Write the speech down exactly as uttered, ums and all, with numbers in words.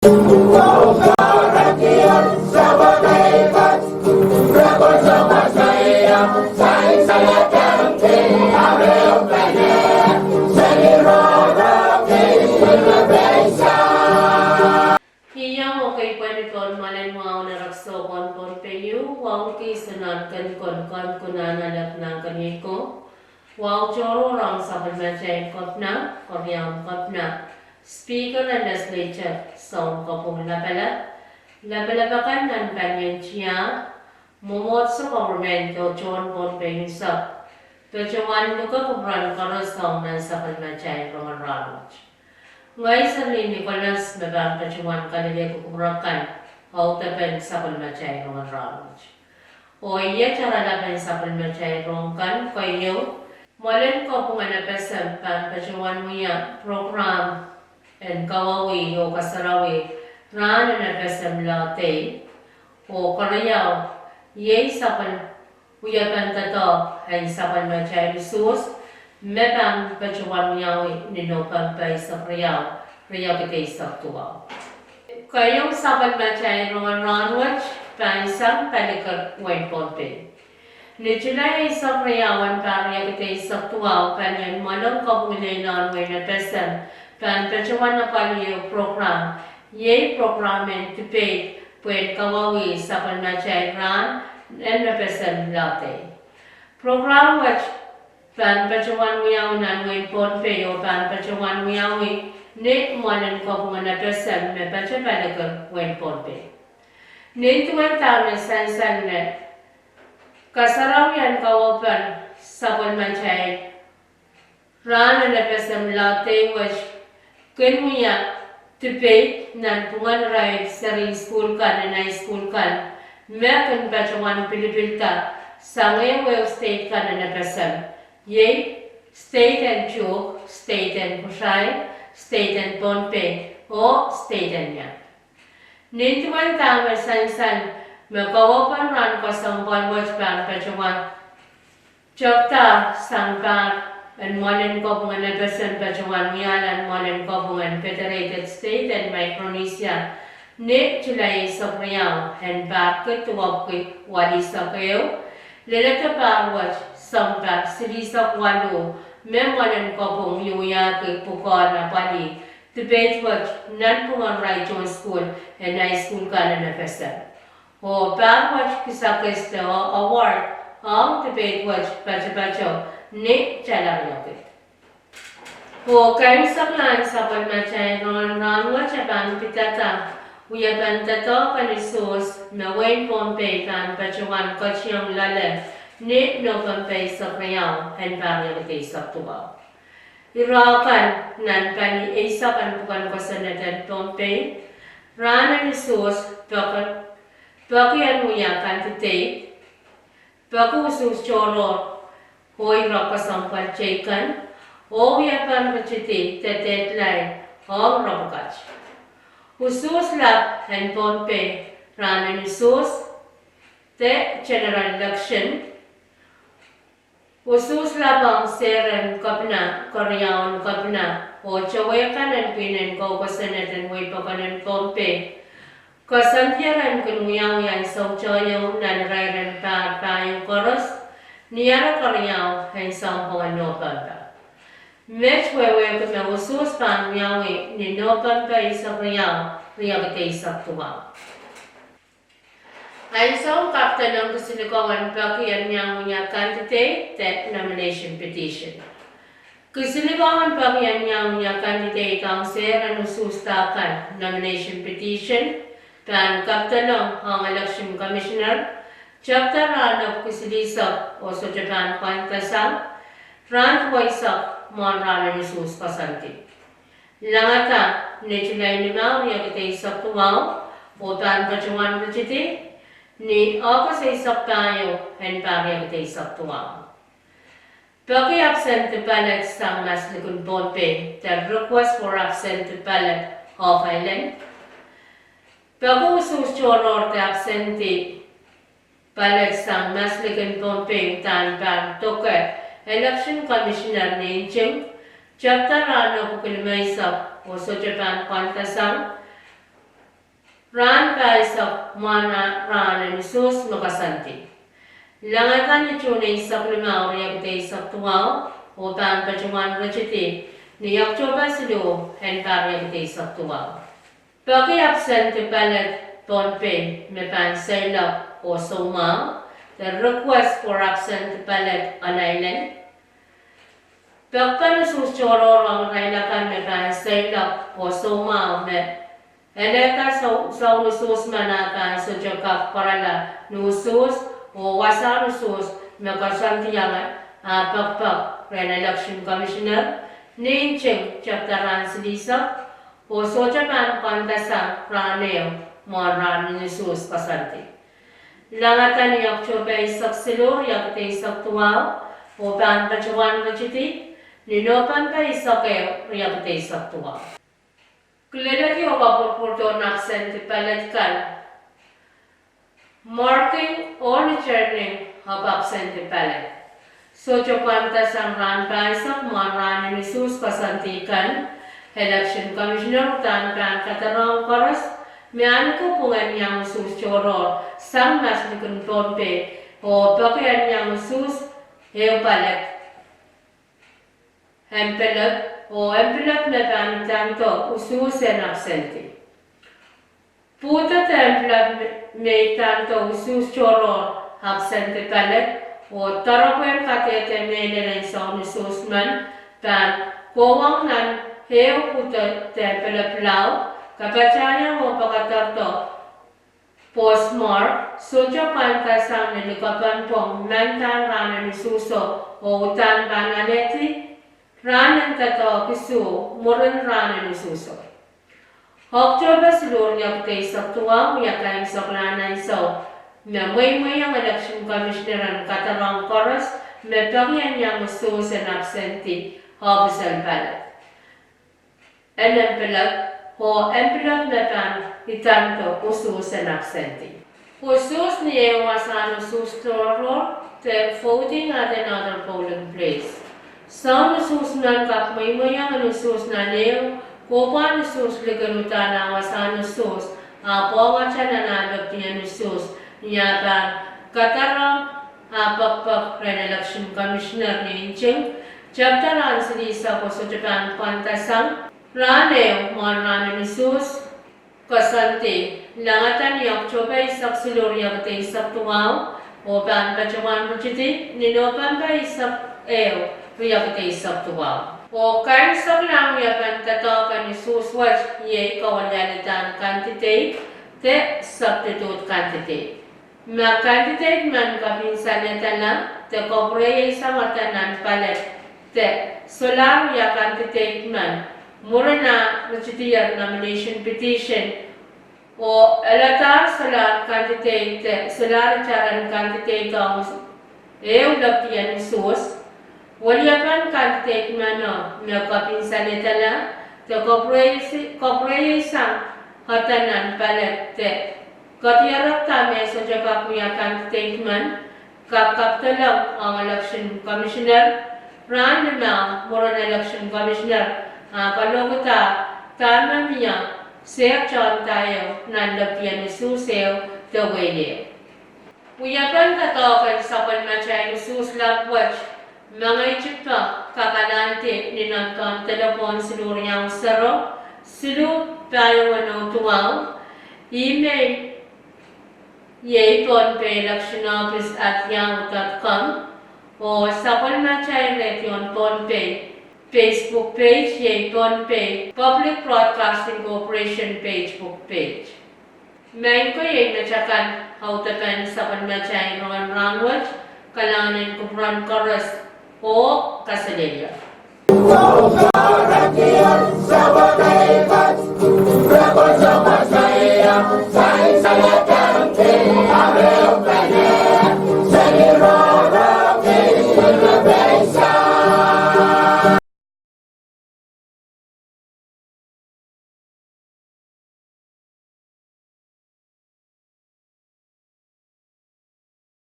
Ih iang ekei pwehn pwon mwoalen wahu en erekiso pohn Pohnpei, wahu kis nan kenikon kan kunahn alehda nan keniei ko, wahu tohrohr ong sapwellimatail Kepina, Keriaun Kepina, Speaker en Legislature, Sounkopwung Lapalap, lapalap akan nan palien tiahk, mwomwohdiso, koperment oh tohn Pohnpei unsek, patohwan luke kupwuren koaros ong nan sapwellimatail rongen rahnwet. Ngehi Serlihn Nicholas me pahn patohwan kalelehki kupwur akan audepen sapwellimatail rongen rahnwet. Oh iet oaralapen sapwellimatail rohng kan, keieu, mwoalen kopwung en FSM pahn patohwan wia program en kawauwih oh kasarawi rahn en FSM Lao Day, oh keriau, iei sapwel- wiepen doadoahk en sapwellimatail usuhs me pahn patohwan wiawi ni Nopempe eisek riau, riekid eisek duwau. Keieun sapwellimatail rongen rahnwet pahn sang paliker wehin Pohnpei. Ni Sulai eisek riau en pahr riekid eisek duwau, palien mwoalen kopwung en Lao Day en FSM pahn patohwan apwalih ehu program, iei program en debate pwehn kawauwih sapwellimatail rahn en FSM Lao Day. Program wet pahn patohwan wiawi nan wehin Pohnpei oh pahn patohwan wiawi ni mwoalen kopwung en FSM me patopato paliker wehin Pohnpei. Nin duwen dahme sansal me kasarawi en kaweid en sapwellimatail rahn en FSM Lao Day wet kin wia debate nanpwungen irail seri sukuhl kan en high school kan me kin patohwan pilipilda sang ehuehu state kan en FSM, iei state en Chuuk, state en Kosrae, state en Pohnpei, oh state en Iap. Nin duwen dahme sansal me kaweid en rahn kesempwal wet pahn patohwan tepda sang pahr en mwoalen kopwung en FSM patohwan wiahla mwoalen kopwung en Federated State en Micronesia ni Sulai eisek riau en pahr kid duwepwiki waluh eisek ehu, leledo pahr wet sounpar silihsek waluh me mwoalen kopwung wiawiahki pwukoahn apwalih debate wet nanpwungen irail tohn sukuhl en high school kan en FSM. Oh pahr wet kisakis oh award ong debate wet patopato ni Sulai riekid. Oh kaimwiseklahn sapwellimatail rongen rahnwet e pahn pidada wiepen doadoahk en usuhs me wehin Pohnpei pahn patohwan ketiong loale ni Nopempe eisek riau en pahr riekid eisek duwau. Ire kan nan pali eisek en pwuken kosonned en Pohnpei, rahn en usuhs, peki en wia candidate, peki usuhs tohrohr oh ire kesempwal teikan, oh wiepen ritidi de deadline ong ire pwukat. Usuhs lap en Pohnpei, rahn en usuhs de general election, usuhs lap ong sehr en Kepina, Keriaun Kepina, oh towehkan en pwihn en kou kosonned en wehi pokon en Pohnpei, koasoandier en kin wiawi ansou tohto nan irair en pahr pahieu koaros ni aren keriau en sounpwong en Nopempe. Met wehwehki me usuhs pahn wiawi ni Nopempe eisek riau, riekid eisek duwau. Ansoun kapedolong kisilikong en peki en iang wia candidate de nomination petition. Kisilikong en peki en iang wia candidate ong sehr en usuhs kan, nomination petition, pahn kapedolong ong Election Commissioner tepda rahn epwiki silihsek oh sohte pahn pwandasang rahn duweisek mwohn rahn en usuhs koasoandi. Langada ni Sulai limau, riekid eisek duwau, oh pahn patohwan ritidi ni August eisek pahieu en pahr riekid eisek duwau. Peki absentee ballot sang maslikin Pohnpei, the request for absentee ballot of island. Peki usuhs tohrohr de absentee ballot sang maslikin Pohnpei uhdahn pahn doke Election Commissioner ni nting tepda rahn epwiki limeisek oh sohte pahn pwandasang rahn pahisek mwohn rahn en usuhs me koasoandi. Langada ni Suhn eisek limau, riekid eisek duwau, oh pahn patohwan ritidi ni Oakotope siluh, en pahr riekid eisek duwau. Peki absentee ballot Pohnpei me pahn seiloak oh soumwahu, the request for absentee ballot on island. Pekpen usuhs tohrohr ong irail akan me pahn seiloak oh soumwahu me elehda soun usuhs men ah pahn sohte kak pwarala ni usuhs, oh wasahn usuhs me koasoandiong ah pekpek rehn Election Commissioner, ni nting tepda rahn silihsek, oh sohte pahn pwandasang rahn ehu mwohn rahn en usuhs koasoandi. Langada ni Oakotope eisek siluh, riekid eisek duwau, oh pahn patohwan ritidi ni Nopempe eisek ehu, riekid eisek duwau. Kilelehdi oh kapwurpwurdohn absentee ballot kan, marking or returning of absentee ballot, sohte pwandasang rahn pahisek mwohn rahn en usuhs koasoandi kan. Election Commissioner uhdahn pahn kadarohng koaros me ahneki pwungen iang usuhs tohrohr sang maslikin Pohnpei oh peki en iang usuhs ehu ballot envelope, oh envelope me pahn idando usuhs en absentee. Pwuhdo de envelope me idando usuhs tohrohr absentee ballot, oh doaropwehn kadehde mehlel en soun usuhs men pahn kohwong nan ehu pwuhdo de envelope lao, kapatahiong oh pekederdo postmark, sohte pwandasang ni likopenpwong mandahn rahn en usuhso, oh uhdahn pahn alehdi rahn en doadoahk isuh mwurin rahn en usuhso. Oakotope siluh, riekid eisek duwau, wia kaimwiseklahn ansou me mweimweiong Election Commissioner en kadarohng koaros me peki en iang usuhs en absentee official ballot en envelope, oh envelope me pahn idando usuhs en absentee. Usuhs ni ehu wasahn usuhs tohrohr de voting at another polling place. Soun usuhs men kak mweimweiong en usuhs nan ehu kohpwahn usuhs likin uhdahn ah wasahn usuhs, ah pwongete nan ah lepin usuhs, ni ah pahn kadarohng ah pekpek rehn Election Commissioner ni nting tepda rahn silihsek oh sohte pahn pwandasang rahn ehu mwohn rahn en usuhs koasoandi. Langada ni Oakotope eisek siluh, riekid eisek duwau, oh pahn patohwan ritidi ni Nopempe eisek ehu, riekid eisek duwau. Oh kaimwiseklahn wiepen doadoahk en usuhs wet iei kawilialidahn candidate de substitute candidate. Ma candidate men kapinsaledala de kapwureisang eden nan ballot de solahr wia candidate men mwurin ah ritidier nomination petition, oh eladahr solahr candidate de solahr iteren candidate ong ehu lepin usuhs, weliepen candidate meno me kapinsaledala de kapwureisang eden nan ballot de kapierekda me sohte kak wia candidate men, kak kapedolong ong Election Commissioner rahn limau mwurin Election Commissioner ah kalohkihda dahme mie sehk tohnda ehu nan lepin usuhs ehu de wehi ehu. Wiepen doadoahk en sapwellimatail usuhs lap wet mengei tipe kak alahngdi ni nempehn delepwohn siluh riau sero, siluh pahieu weneu duwau, email iei Pohnpei election office at yahoo dot com, oh sapwellimatail Redion Pohnpei Facebook page iei Pohnpei Public Broadcasting Corporation Facebook page. Maing ko, iei met akan audepen sapwellimatail rongen rahn wet. Kalahngan en kupwuren koaros oh kaselehlie.